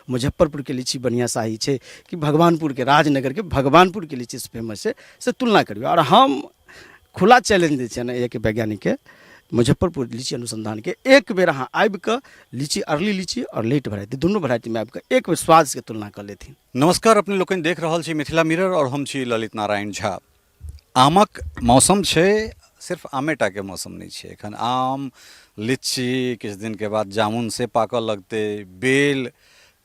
मुजफ्फरपुरके लीची बढ़िआँ शाही छै कि भगवानपुरके, राजनगरके भगवानपुरके लीची फेमस छै, से तुलना करियौ। आओर हम खुला चैलेंज दै छियनि एहिके वैज्ञानिकके, मुजफ्फरपुर लीची अनुसन्धानके, एक बेर अहाँ आबिकऽ लीची, अर्ली लीची आओर लेट भेराइटी, दुनू भेराइटीमे आबिकऽ एक बेर स्वादके तुलना कऽ लेथिन। नमस्कार, अपने लोकनि देख रहल छी मिथिला मिरर और हम छी ललित नारायण झा। आमक मौसम छै, सिर्फ आमेटाके मौसम नहि छै एखन। आम, लीची, किछु दिनके बाद जामुन से पाकऽ लगतै, बेल,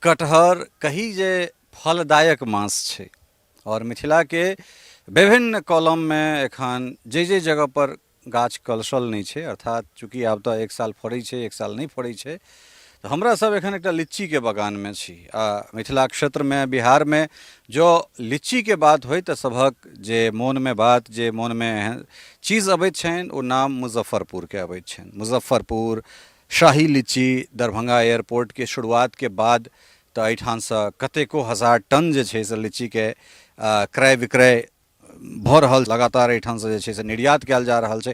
कटहर, कही जे फलदायक मास छै। आओर मिथिलाके विभिन्न कॉलममे एखन जे जे जगहपर गाछ कलशल नहि छै, अर्थात चूँकि आब तऽ एक साल फड़ै छै, एक साल नहि फड़ै छै, तऽ हमरा सब एखन एकटा लीचीके बगानमे छी। आ मिथिला क्षेत्रमे, बिहारमे जँ लीचीके बात होइ तऽ सभक जे मोनमे बात, जे मोनमे एहन चीज अबैत छनि, ओ नाम मुजफ्फरपुरके अबैत छनि। मुजफ्फरपुर शाही लीची, दरभंगा एयरपोर्टके शुरुआतके बाद तऽ एहिठामसँ कतेको हजार टन जे छै से लीचीके क्रय विक्रय भऽ रहल, लगातार एहिठामसँ जे छै से निर्यात कयल जा रहल छै,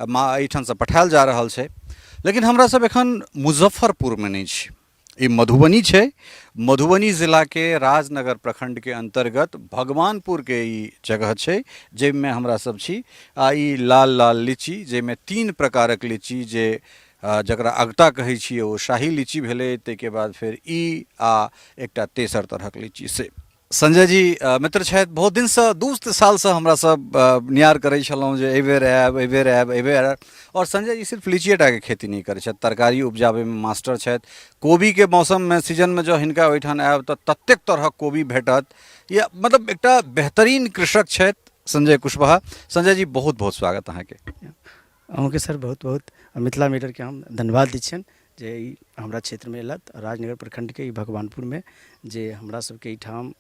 मा एहिठामसँ पठायल जा रहल छै। लेकिन हमरा सब एखन मुजफ्फरपुरमे नहि छी, ई मधुबनी छै। मधुबनी जिलाके राजनगर प्रखण्डके अन्तर्गत भगवानपुरके ई जगह छै जाहिमे हमरा सब छी। आ ई लाल लाल लीची, जाहिमे 3 प्रकारक लीची, जे जकरा अगता कहै छियै ओ शाही लीची भेलै, ताहिके बाद फेर ई आ एकटा तेसर तरहक लीची। से संजय जी मित्र छथि, बहुत दिनसँ, 2 सालसँ हमरा सब नियार करै छलहुँ जे एहिबेर आयब, एहिबेर आयब, एहिबेर आयब। आओर संजय जी सिर्फ लीचिएटाके खेती नहि करै छथि, तरकारी उपजाबैमे मास्टर छथि। कोबीके मौसममे, सीजनमे जँ हिनका ओहिठाम आयब तऽ ततेक तरहक कोबी भेटत, या मतलब एकटा बेहतरीन कृषक छथि संजय कुशवाहा। संजय जी, बहुत बहुत स्वागत अहाँके। अहूँके सर बहुत बहुत मिथिला मिररके हम धन्यवाद दै छियनि जे ई हमरा क्षेत्रमे अयलथि। राजनगर प्रखण्डके ई भगवानपुरमे जे हमरा सबके एहिठाम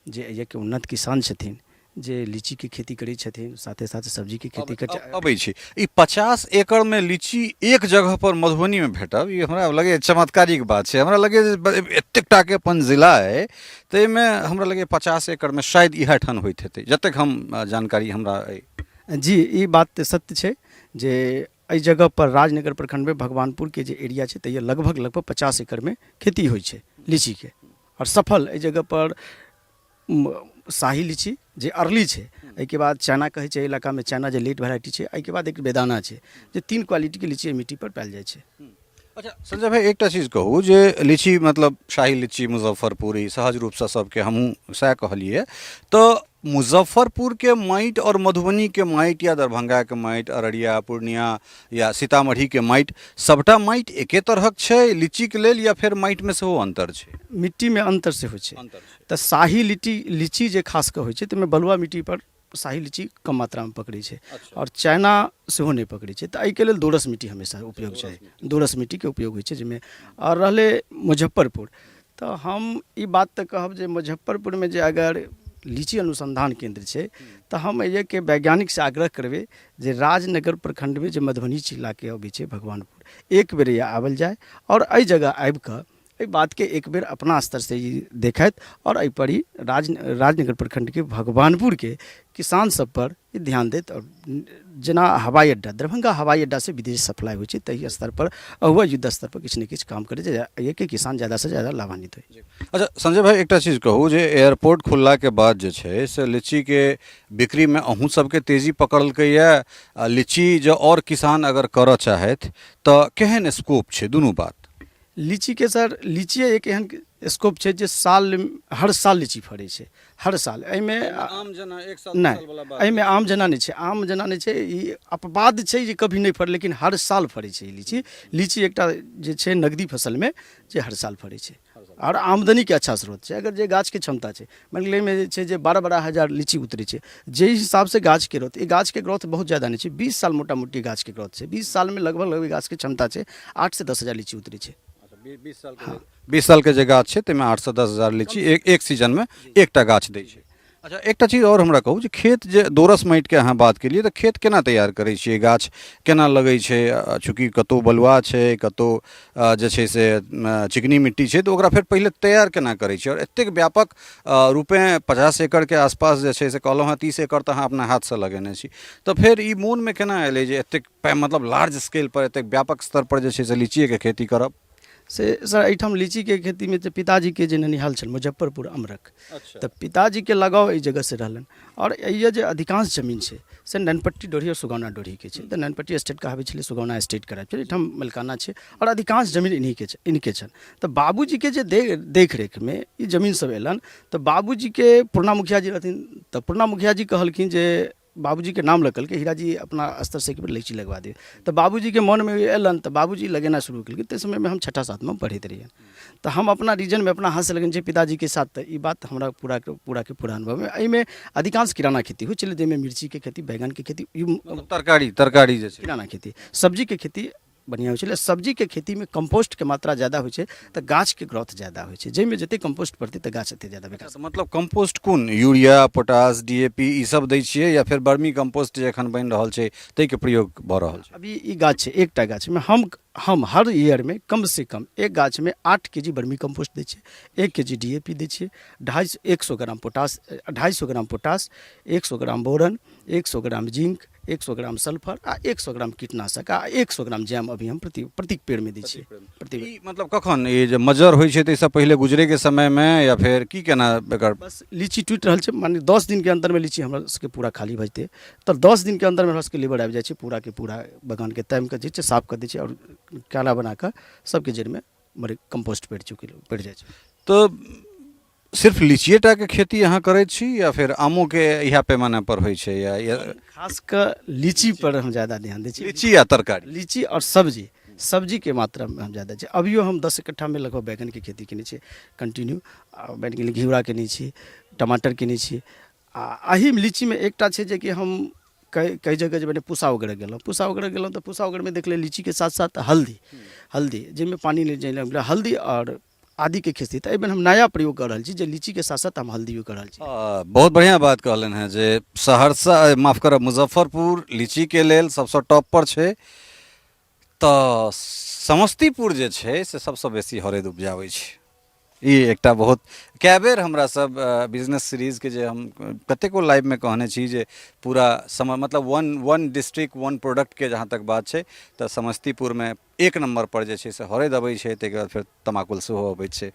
जे एहिके उन्नत किसान छथिन, जे लीचीके खेती करै छथिन, साथे साथे सब्जीके खेती करै। अबै छी, ई 50 एकड़मे लीची एक जगह पर मधुबनीमे भेटब, ई हमरा लगैए चमत्कारिक बात छै। हमरा लगैए जे एतेक टाके अपन जिला अइ, ताहिमे हमरा लगैए 50 एकड़मे शायद इएह ठाम होइत हेतै, जतेक हम जानकारी हमरा अइ। जी, ई बात तऽ सत्य छै जे एहि जगह पर राजनगर प्रखंडमे भगवानपुरके जे एरिया छै तैयो लगभग लगभग 50 एकड़मे खेती होइ छै लीचीके। आओर सफल एहि जगह पर शाही लीची जे अर्ली छै, एहिके बाद चाइना कहै छै इलाकामे, चाइना जे लेट वेराइटी छै, एहिके बाद एक बेदाना छै, जे 3 क्वालिटीके लीची एहि मिट्टी पर पायल जाइ छै। अच्छा संजय भाई, एकटा चीज कहू जे लीची मतलब शाही लीची मुजफ्फरपुरी सहज रूपसँ सबके हमहूँ सएह कहलियै, तऽ मुजफ्फरपुरके माटि आओर मधुबनीके माटि या दरभंगाके माटि, अररिया, पूर्णिया या सीतामढ़ीके माटि, सबटा माटि एके तरहक छै लीचीके लेल या फेर माटिमे सेहो अन्तर छै? मिट्टीमे अन्तर सेहो छै। तऽ शाही लीची जे खास कऽ होइ छै ताहिमे बलुआ मिट्टी पर शाही लीची कम मात्रामे पकड़ै छै आओर चाइना सेहो नहि पकड़ै छै। तऽ एहिके लेल दोरस मिट्टी हमेशा उपयोग छै, दोरस मिट्टीके उपयोग होइ छै जाहिमे। आओर रहलै मुजफ्फरपुर, तऽ हम ई बात तऽ कहब जे मुजफ्फरपुरमे जे अगर लीची अनुसन्धान केन्द्र छै तऽ हम एहिके वैज्ञानिकसँ आग्रह करबै जे राजनगर प्रखण्डमे जे मधुबनी जिलाके अबै छै भगवानपुर, एक बेर आबल जाय आओर एहि जगह आबिकऽ एहि बातके एक बेर अपना स्तरसँ ई देखथि आओर एहिपर ई राजनगर प्रखण्डके भगवानपुरके किसान सबपर ई ध्यान दैत। आओर जेना हवाई अड्डा, दरभंगा हवाई अड्डासँ विदेश सप्लाई होइ छै, ताहि स्तरपर अहुआ युद्ध स्तरपर किछु ने किछु काम करै जे एहिके किसान ज्यादासँ ज्यादा लाभान्वित होइ। अच्छा संजय भाई, एकटा चीज कहू जे एयरपोर्ट खुललाके बाद जे छै से लीचीके बिक्रीमे अहूँ सबके तेजी पकड़लकैए, आ लीची जँ आओर किसान अगर करऽ चाहथि तऽ केहन स्कोप छै दुनू बात? लीचीके सर, लीचिए एक एहन स्कोप छै जे साल हर साल लीची फड़ै छै, हर साल। एहिमे आम जेना एक साल नहि, एहिमे आम जेना नहि छै, आम जेना नहि छै, ई अपवाद छै जे कभी नहि फड़ल, लेकिन हर साल फड़ै छै ई लीची। लीची एकटा जे छै नगदी फसलमे जे हर साल फड़ै छै आओर आमदनीके अच्छा स्रोत छै अगर जे गाछके क्षमता छै। मानि लिअ एहिमे जे छै जे 12-12 हजार लीची उतरै छै, जाहि हिसाबसँ गाछके ग्रोथ, ई गाछके ग्रोथ बहुत ज्यादा नहि छै, 20 साल मोटा मोटी गाछके ग्रोथ छै। 20 सालमे लगभग लगभग गाछके क्षमता छै 8 से 10 हजार लीची उतरै छै। 20 सालके जे गाछ छै ताहिमे 8 से 10 हजार लीची एक एक सीजनमे एकटा गाछ दै छै। अच्छा, एकटा चीज आओर हमरा कहू जे खेत जे दोरस माटिके अहाँ बात केलियै, तऽ खेत केना तैयार करै छियै, गाछ केना लगै छै? चूँकि कतहु बलुआ छै, कतहु जे छै से चिकनी मिट्टी छै, तऽ ओकरा फेर पहिले तैयार केना करै छियै? आओर एतेक व्यापक रूपेँ 50 एकड़के आसपास जे छै से कहलहुँ हँ, 30 एकड़ तऽ अहाँ अपना हाथसँ लगेने छी, तऽ फेर ई मोनमे केना एलै जे एतेक मतलब लार्ज स्केलपर, एतेक व्यापक स्तरपर जे छै से लीचीएके खेती करब? से सर एहिठाम लीचीके खेतीमे तऽ पिताजीके जे ननिहाल छनि मुजफ्फरपुर अमरक। तऽ पिताजीके लगाव एहि जगहसँ रहलनि आओर एहिए जे अधिकांश जमीन छै से नैनपट्टी डोरी आओर सुगौना डोरीके छै। तऽ नैनपट्टी स्टेट कहाबै छलै, सुगौना स्टेट कराबै छलै। एहिठाम मलिकाना छै आओर अधिकांश जमीन इन्हीके छै, इनके छनि। तऽ बाबूजीके जे देखरेखमे ई जमीन सब अयलनि तऽ बाबूजीके पुरना मुखिया जी रहथिन, तऽ पुरना मुखिया जी कहलखिन जे बाबूजीके नाम लऽ कहलकै हीराजी अपना स्तरसँ एक बेर लीची लगवा दियौ। तऽ बाबूजीके मोनमे अयलनि तऽ बाबूजी लगेनाइ शुरू केलखिन। ताहि समयमे हम छठा सातमे पढ़ैत रहियै, तऽ हम अपना रीजनमे अपना हाथसँ लगेने छी पिताजीके साथ। तऽ ई बात हमरा पूराके पूराके पूरा अनुभव एहिमे अधिकांश किराना खेती होइ छलै, जाहिमे मिर्चीके खेती, बैगनके खेती, ई मतलब तरकारी तरकारी जे छै किराना खेती, सब्जीके खेती बढ़िआँ होइ छलै। सब्जीके खेतीमे कम्पोस्टके मात्रा ज्यादा होइ छै तऽ गाछके ग्रोथ ज्यादा होइ छै, जाहिमे जतेक कम्पोस्ट पड़तै तऽ गाछ ओतेक ज्यादा विकास। मतलब कम्पोस्ट कोन, urea, potash, D A P E सब दै छियै या फेर बर्मी कम्पोस्ट जे एखन बनि रहल छै ताहिके प्रयोग भऽ रहल छै? अभी ई गाछ छै, एकटा गाछमे हम हर ईयरमे कमसँ कम एक गाछमे 8 के जी बर्मी कम्पोस्ट दै छियै, 1 के जी डी ए पी दै छियै, ढाई 100 gram potash, 250 gram potash, 100 gram boron, 100 gram zinc, 100 gram sulphur आ 100 ग्राम कीटनाशक आ 100 ग्राम जैम अभी हम प्रति पेड़मे दै छियै। प्रति ई मतलब कखन ई जे मज्जर होइ छै ताहिसँ पहिले गुजरैके समयमे या फेर की केना एकर? बस लीची टूटि रहल छै, माने 10 दिनके अन्दरमे लीची हमरा सबके पूरा खाली भऽ जेतै। तऽ 10 दिनके अन्दरमे हमरा सबके लेबर आबि जाइ छै, पूराके पूरा बगानके तामिके जे छै साफ कऽ दै छै आओर काला बना कऽ सबके जड़िमे मरे कम्पोस्ट पड़ि चुकल पड़ि जाइ छै। तऽ सिर्फ लीचिए टाके खेती अहाँ करैत छी या फेर आमोके इएह पैमानापर होइ छै या खास कऽ लीची पर हम ज्यादा ध्यान दै छी। लीची या तरकारी? लीची आओर सब्जी, सब्जीके मात्रामे हम ज्यादा छै। अभियो हम 10 कट्ठामे लगभग बैगनके खेती केने छी कंटिन्यू, आ बैगन के घिउरा केने छी, टमाटर केने छी। आ एहि लीचीमे एकटा छै जेकि हम कई कई जगह जे मने पूसा वगैरह गेलहुँ, पूसा वगैरह गेलहुँ तऽ पूसा वगैरहमे देखलियै लीचीके साथ साथ हल्दी, हल्दी जाहिमे पानि नहि जाहि हल्दी आओर आदिके खेती। तऽ एहिमे हम नया प्रयोग कऽ रहल छी जे लीचीके साथ साथ हम हल्दियो कऽ रहल छी। बहुत बढ़िआँ बात कहलनि हेँ जे सहरसा, माफ करब, मुजफ्फरपुर लीचीके लेल सबसँ टॉप पर छै, तऽ समस्तीपुर जे छै से सबसँ बेसी हरदि उपजाबै छै। ई एकटा बहुत कए बेर हमरा सब बिजनेस सीरीजके जे हम कतेको लाइवमे कहने छी जे पूरा समय मतलब वन डिस्ट्रिक्ट वन प्रोडक्टके जहाँ तक बात छै तऽ समस्तीपुरमे एक नम्बरपर जे छै से हरदि अबै छै, ताहिके बाद फेर तमाकुल सेहो अबै छै।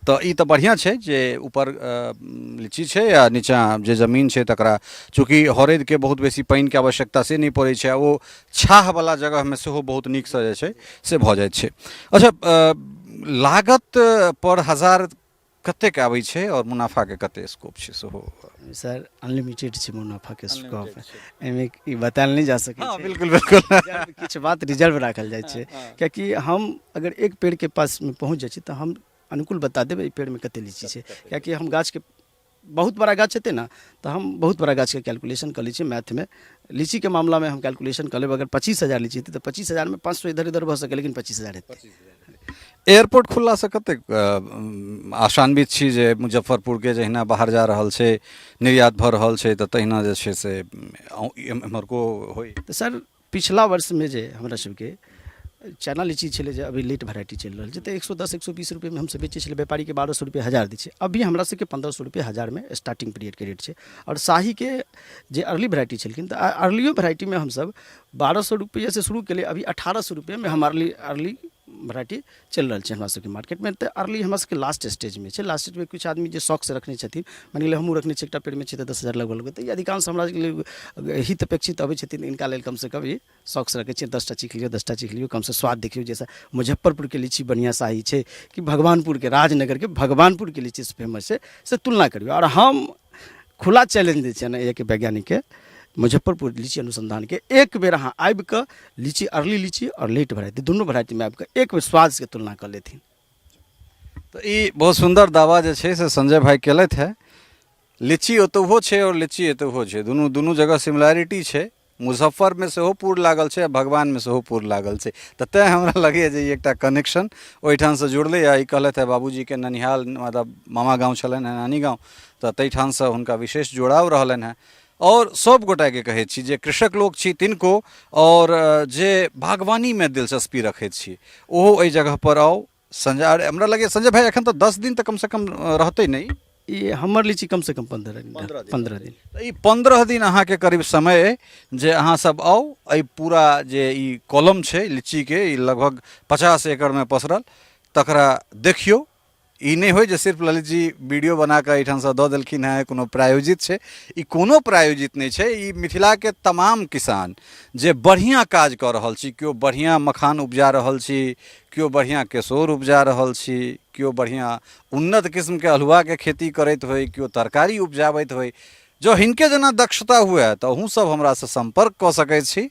तऽ ई तऽ बढ़िआँ छै जे ऊपर लीची छै आ नीचाँ जे जमीन छै तकरा चूँकि हरदिके बहुत बेसी पानिके आवश्यकता से नहि पड़ै छै आ ओ छाहवला जगहमे सेहो बहुत नीकसँ जे छै से भऽ जाइ छै। अच्छा, लागत पर हजार कतेक आबै छै आओर मुनाफाके कतेक स्कोप छै सेहो? सर अनलिमिटेड छै मुनाफाके स्कोप, एहिमे ई बतायल नहि जा सकै छै। बिल्कुल बिल्कुल। किछु बात रिजर्व राखल जाइ छै, कियाकि हम अगर एक पेड़के पासमे पहुँच जाइ छी तऽ हम अनुकूल बता देब एहि पेड़मे कते लीची छै, कियाकि हम गाछके बहुत बड़ा गाछ हेतै ने तऽ हम बहुत बड़ा गाछके कैलकुलेशन कऽ लै छियै मैथमे। लीचीके मामलामे हम कैलकुलेशन कऽ लेब, अगर 25,000 लीची हेतै तऽ 25,000मे 500 इधर उधर भऽ सकै, लेकिन 25,000 हेतै। एयरपोर्ट खुललासँ कतेक आशान्वित छी जे मुजफ्फरपुरके जहिना बाहर जा रहल छै, निर्यात भऽ रहल छै, तऽ तहिना जे छै से एम्हरको होइ? तऽ सर पिछला वर्षमे जे हमरा सबके चाइना लीची छलै, जे अभी लेट वेराइटी चलि रहल छै, तऽ 110 120 रुपैएमे हमसब बेचै छलियै, व्यापारीके 1200 रुपैए हजार दै छै। अभी हमरा सबके 1500 रुपैए हजारमे स्टार्टिंग पीरियडके रेट छै। आओर शाहीके जे अर्ली वेराइटी छलखिन तऽ अर्लियो वेराइटीमे हमसब 1200 रुपैएसँ शुरू केलियै, अभी 1800 रुपैएमे हम अर्ली वेराइटी चलि रहल छै हमरा सबके मार्केटमे। तऽ अर्ली हमरा सबके लास्ट स्टेजमे छै। लास्ट स्टेजमे किछु आदमी जे शौकसँ रखने छथिन, मानि लिअ हमहूँ रखने छी, एकटा पेड़मे छै तऽ 10,000 लगभग लगतै। तऽ ई अधिकांश हमरा लेल हित अपेक्षित अबै छथिन, इनका लेल कमसँ कम ई शौकसँ रखै छियै, 10टा चीख लियौ, 10टा चीख लियौ, कमसँ स्वाद देखियौ, जैसे मुजफ्फरपुरके लीची बढ़िआँ शाही छै कि भगवानपुरके, राजनगरके भगवानपुरके लीची फेमस छै, से तुलना करियौ। आओर हम खुला चैलेंज दै छियनि एहिके वैज्ञानिकके, मुजफ्फरपुर लीची अनुसंधानके, एक बेर अहाँ आबि कऽ लीची, अर्ली लीची आओर लेट वेराइटी दुनू वेराइटीमे आबि कऽ एक बेर स्वादके तुलना कऽ लेथिन। तऽ ई बहुत सुन्दर दावा जे छै से संजय भाई केलथि हेँ। लीची ओतहुओ छै आओर लीची एतहुओ छै, दुनू दुनू जगह सिमिलैरिटी छै। मुजफ्फरमे सेहो पूर लागल छै आ भगवानमे सेहो पूर लागल छै, तऽ तैँ हमरा लगैए जे ई एकटा कनेक्शन ओहिठामसँ जुड़लै। आ ई कहलथि हेँ बाबूजीके ननिहाल मतलब मामा गाँव छलनि हेँ, नानी गाँव, तऽ ताहिठामसँ हुनका विशेष जुड़ाव रहलनि हेँ। आओर सभ गोटाके कहै छी जे कृषक लोक छी तिनको आओर जे बागवानीमे दिलचस्पी रखैत छी ओहो एहि जगहपर आउ। संजय, हमरा लगैए संजय भाई एखन तऽ 10 दिन तऽ कमसँ कम रहतै नहि ई हमर लीची, कमसँ कम 15 दिन, 15 दिन। तऽ ई 15 दिन अहाँके करीब समय अइ जे अहाँ सब आउ। एहि पूरा जे ई कलम छै लीचीके, ई लगभग 50 एकड़मे पसरल, तकरा देखियौ। ई नहि होइ जे सिर्फ ललित जी वीडियो बना कऽ एहिठामसँ दऽ देलखिन हेँ, कोनो प्रायोजित छै। ई कोनो प्रायोजित नहि छै। ई मिथिलाके तमाम किसान जे बढ़िआँ काज कऽ रहल छी, केओ बढ़िआँ मखान उपजा रहल छी, केओ बढ़िआँ केशोर उपजा रहल छी, केओ बढ़िआँ उन्नत किस्मके अल्हुआके खेती करैत होइ, केओ तरकारी उपजाबैत होइ, जँ हिनके जेना दक्षता हुए तऽ अहूँसभ हमरासँ सम्पर्क कऽ सकै छी।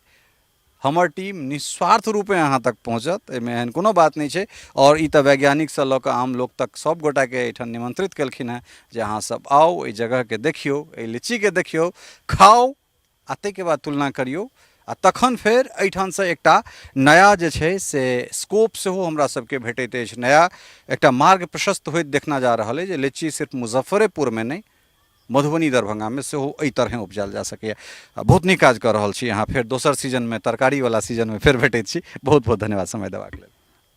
हमर टीम निस्वार्थ रूपे अहाँ तक पहुँचत, एहिमे एहन कोनो बात नहि छै। आओर ई तऽ वैज्ञानिकसँ लऽ कऽ आम लोक तक सभ गोटाके एहिठाम निमन्त्रित केलखिन हेँ जे अहाँ सब आउ, एहि जगहके देखियौ, एहि लीचीके देखियौ, खाउ आ ताहिके बाद तुलना करियौ आ तखन फेर एहिठामसँ एकटा नया जे छै से स्कोप सेहो हमरा सबके भेटैत अछि। नया एकटा मार्ग प्रशस्त होइत देखना जा रहल अछि जे लीची सिर्फ मुजफ्फरेपुरमे नहि, मधुबनी दरभंगामे सेहो एहि तरहेँ उपजायल जा सकैए। बहुत नीक काज कऽ रहल छी अहाँ। फेर दोसर सीजनमे, तरकारीवला सीजनमे फेर भेटैत छी। बहुत बहुत धन्यवाद समय देबाक लेल।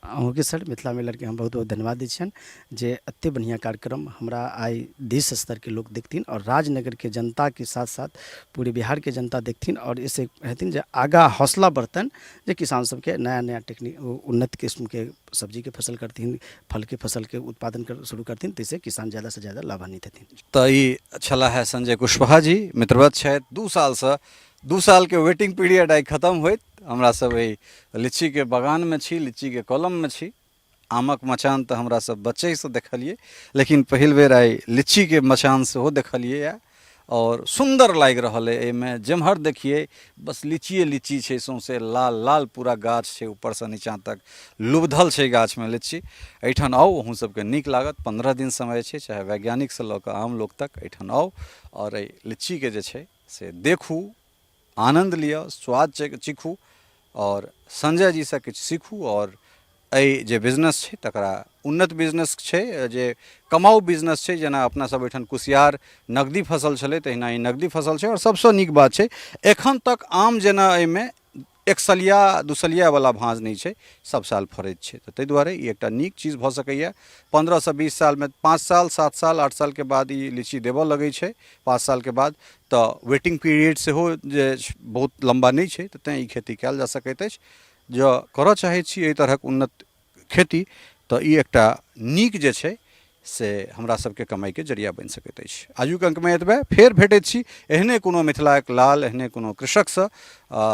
अहूँके सर, मिथिला मिररके हम बहुत बहुत धन्यवाद दै छियनि जे एतेक बढ़िआँ कार्यक्रम हमरा आइ देश स्तरके लोक देखथिन आओर राजनगरके जनताके साथ साथ पूरे बिहारके जनता देखथिन आओर एहिसँ हेथिन जे आगाँ हौसला बढ़तनि जे किसान सबके नया नया टेक्निक, उन्नत किस्मके सब्जीके फसल करथिन, फलके फसलके उत्पादन कर शुरू करथिन, ताहिसँ किसान ज्यादासँ ज्यादा लाभान्वित हेथिन। तऽ ई छलाह है संजय कुशवाहा जी, मित्रवत छथि। 2 सालसँ, 2 सालके वेटिंग पीरियड आइ खतम होइत हमरा सब एहि लीचीके बगानमे छी, लीचीके कलममे छी। आमक मचान तऽ हमरा सब बच्चेसँ देखलियै, लेकिन पहिल बेर आइ लीचीके मचान सेहो देखलियै आओर सुन्दर लागि रहल अइ। एहिमे जेम्हर देखियै बस लीचिए लीची छै, सौँसे लाल लाल पूरा गाछ छै, ऊपरसँ नीचाँ तक लुबधल छै गाछमे लीची। एहिठाम आउ, अहूँ सबके नीक लागत। 15 दिन समय छै, चाहे वैज्ञानिकसँ लऽ कऽ आम लोक तक एहिठाम आउ आओर एहि लीचीके जे छै से देखू, आनन्द लिअ, स्वाद चीखू आओर संजय जीसँ किछु सीखू आओर एहि जे बिजनेस छै तकरा उन्नत बिजनेस छै, जे कमाउ बिजनेस छै। जेना अपना सब एहिठाम कुसियार नगदी फसल छलै, तहिना ई नगदी फसल छै। आओर सबसँ नीक बात छै, एखन तक आम जेना एहिमे एक सलिया दू सलियावला भाँज नहि छै, सब साल फड़ैत छै। तऽ ताहि दुआरे ई एकटा नीक चीज भऽ सकैए। 15सँ 20 सालमे 5 साल 7 साल 8 सालके बाद ई लीची देबऽ लगै छै, 5 सालके बाद। तऽ वेटिंग पीरियड सेहो जे बहुत लम्बा नहि छै, तऽ तैँ ई खेती कयल जा सकैत अछि। जँ करऽ चाहै छी एहि तरहक उन्नत खेती तऽ ई एकटा नीक जे छै से हमरा सबके कमाइके जरिया बनि सकैत अछि। आजुक अङ्कमे एतबे, फेर भेटैत छी एहने कोनो मिथिलाक लाल, एहने कोनो कृषकसँ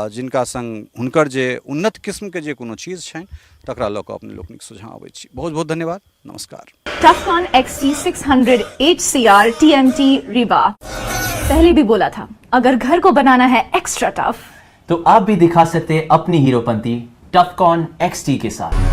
जिनका सङ्ग हुनकर जे उन्नत किस्मके जे कोनो चीज छनि तकरा लऽ कऽ अपने लोकनिक सोझाँ अबै छी। बहुत बहुत धन्यवाद, नमस्कार। Tufcon XT600 HCR TMT Rewa। पहले भी बोला था, अगर घर को बनाना है एक्स्ट्रा टफ तो आप भी दिखा सकते हैं अपनी हीरोपंती टफकॉन XT के साथ।